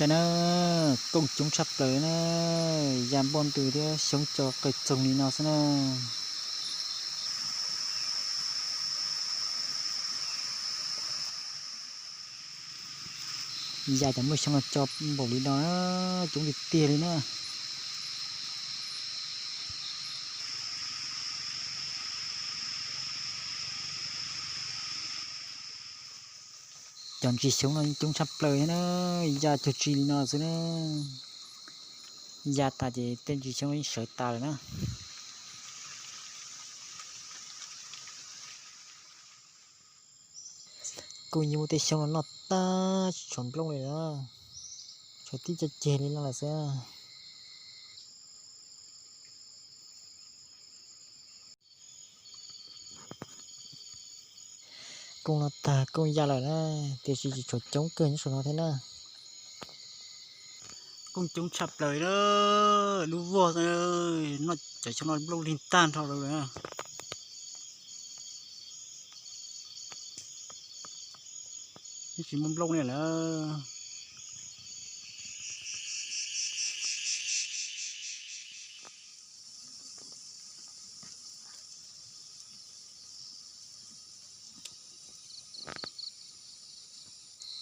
Saib na, kooj coob tshaj plaws na, ya npoj ntws thiab xyoob co qawg txoog li no xwb na. Ya cov muaj xyoob no co npaum li no na, coob tiag tiag li na. Cov ntsis xyoob no yeej coob tshaj plaws thiab na, ya cuag tsi li no xwb na. Ya tas ces tej ntsis xyoob no yeej sawv tas lawm na. Kuj yeej muaj tej xyoob no noj tag tsis tshuav nplooj li na, tshuav tib co ceg li no lawm xwb. Kooj no tag kooj ya lawm na, tiam sis tseem tshuav coob kawg nyob saum no thiab na. Kooj coob tshaj plaws na, lub vog noj cov xyoob no nplooj lig tag nrho lawm. Tsis muaj nplooj li lawm.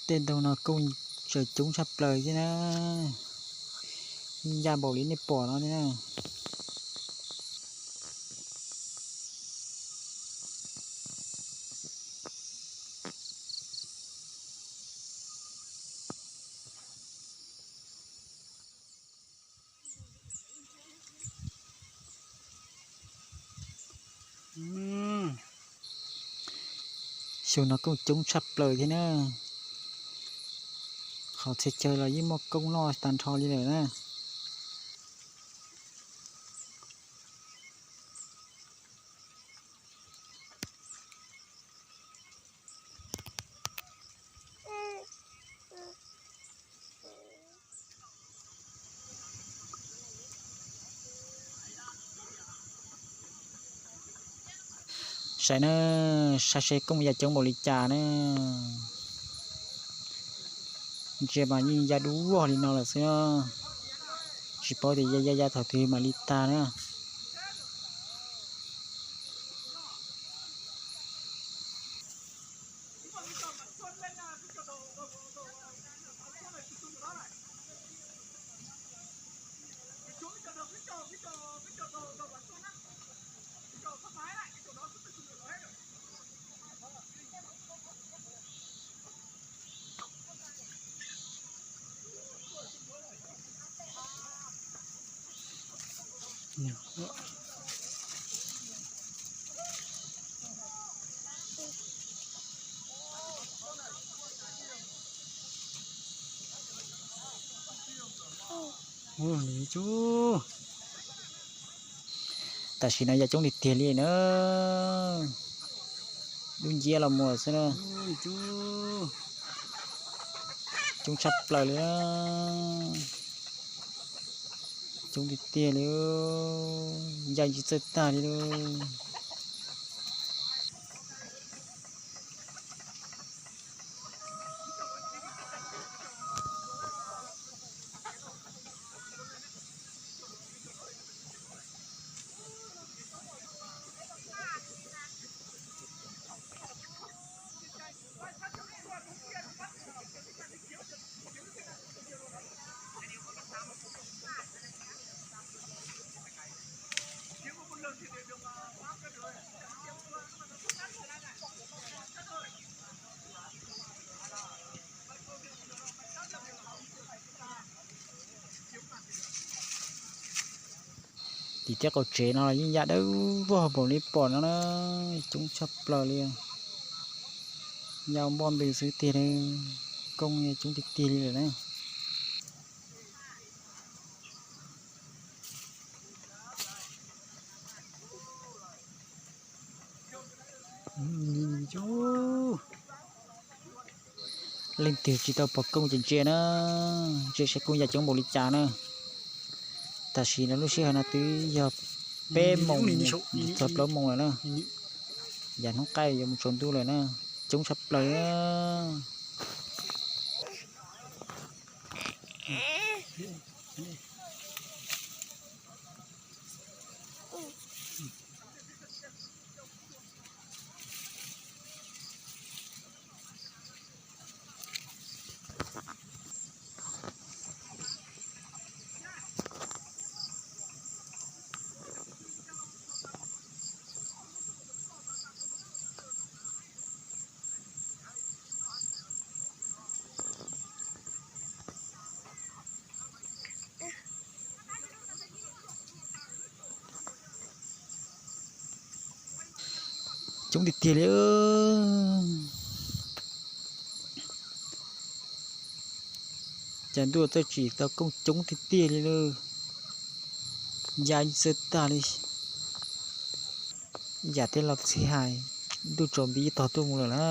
Tej ntoo no kooj tseem coob tshaj plaws thiab na, ya npaum li nej pom no thiab na. Xyoo no kooj coob tshaj plaws thiab na, qhov txhia chaw los yeej muaj kooj noj tag nrho li lawm na. Saib na, saib seb kooj ya coob npaum li cas na. Ntsia mas yeej ya dub vog li no lawm xwb, tsis paub tias ya ya ya thaum twg mam li tag na. Tam sim no ya coob tiag tiag li na, dub nciab los mus xwb na. Coob tshaj plaws li, coob tiag tiag li, ya tsis txawj tag li lauj. Tim tej qaum tsev no los yeej ya dawb vog npaum li pom no na, coob tshaj plaws li. Ya npoj ntws xwb tiag li, kooj coob tiag tiag li lawm na. Leej twg tsis tau pom kooj ces ntsia na, ntsia saib kooj ya coob npaum li cas na. Tam sim no lub sij hawm no twb yog peb moos txog plaub moos lawm na. Yav hnub qaij yuav mus tsaus ntuj lawm na, coob tshaj plaws na. Coob tiag tiag li. Cas ntuj txawj tsim tau kooj coob tiag tiag li lawm. Ya yeej txawj tag li. Yam tej laus txhij hais, ntuj tsaus nti tog tuaj mus lawm na.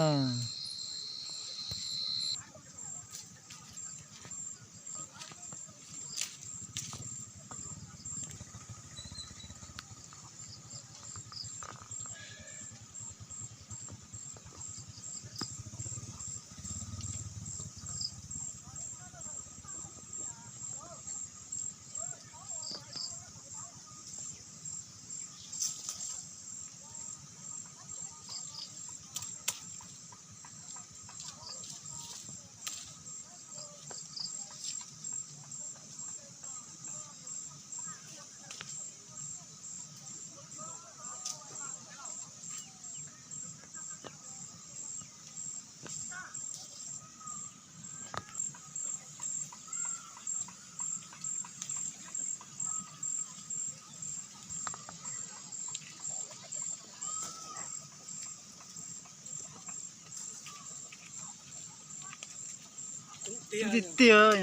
Tiag tiag,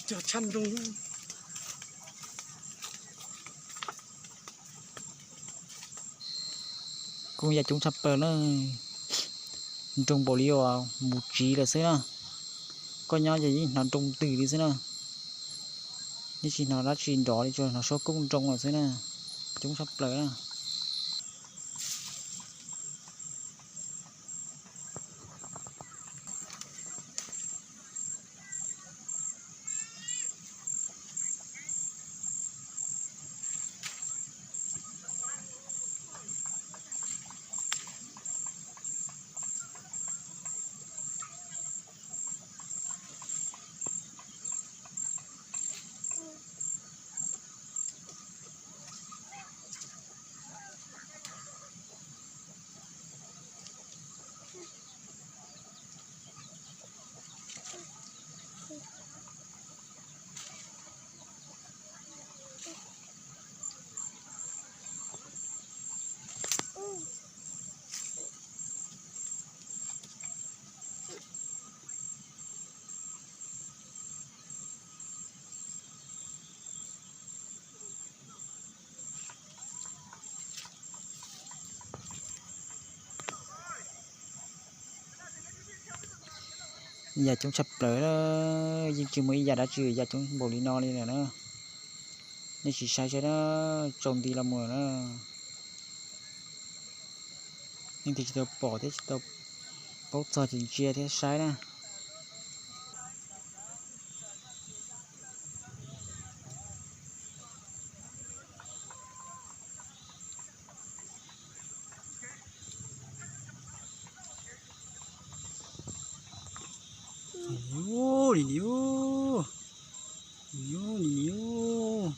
cog tshaj nroog. Kuj ya coob tshaj plaws na, nroo npaum li uas mus tsiv lawm xwb na. Koj nyob ces yeej hnov nroo ntws li xwb na, yeej tsis hnov dab tsi nrov li, tsuas hnov suab koob nroo lawm xwb na. Coob tshaj plaws na. Ya coob tshaj plaws, yeej tsis muaj ib yam dab tsi ya coob npaum li no li lawm na. Nej sim saib saib na, tsaus nti los mus lawm na. Leej twg tsis tau pom thiab tsis tau paub txog ces ntsia thiab saib na. Nim niam, nim niam.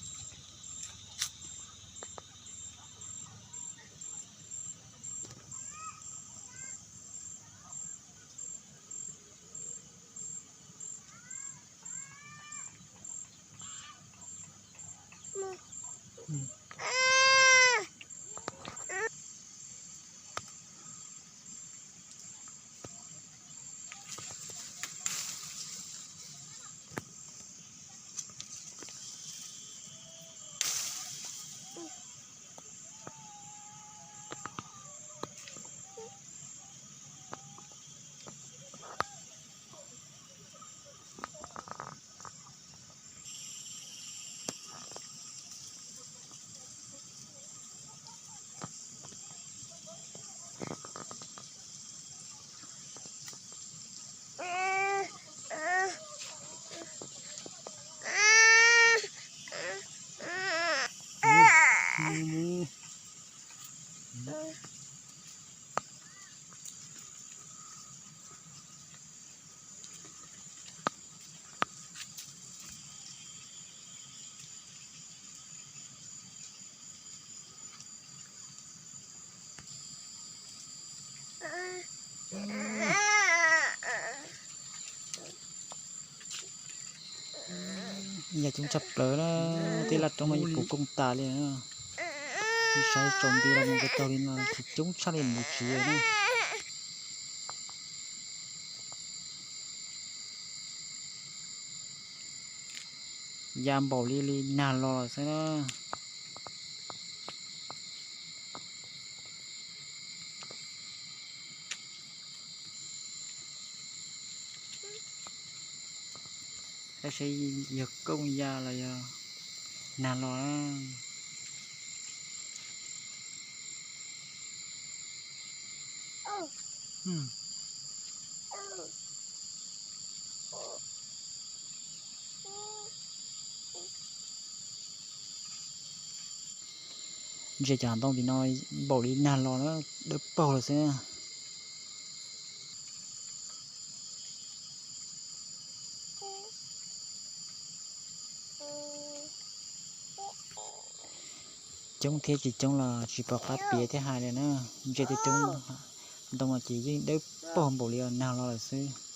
Ya coob tshaj plaws na, tej laj roob no yeej puv kooj tas li na. Saib tsaus nti los mus ko taug li no tsis coob tshaj li mus tsev na. Ya npaum li li nag los xwb na. Tab sis yog kooj ya los yog nag los na. Ntsia cov hav ntoo tim no npaum li nag los na, dawb paug lawm xwb. Coob thiab tsis coob los tsis pom qab piav thiab hais li na. Ntsia tej roob ntoo no ces yeej dawb paug npaum li nag los lawm xwb.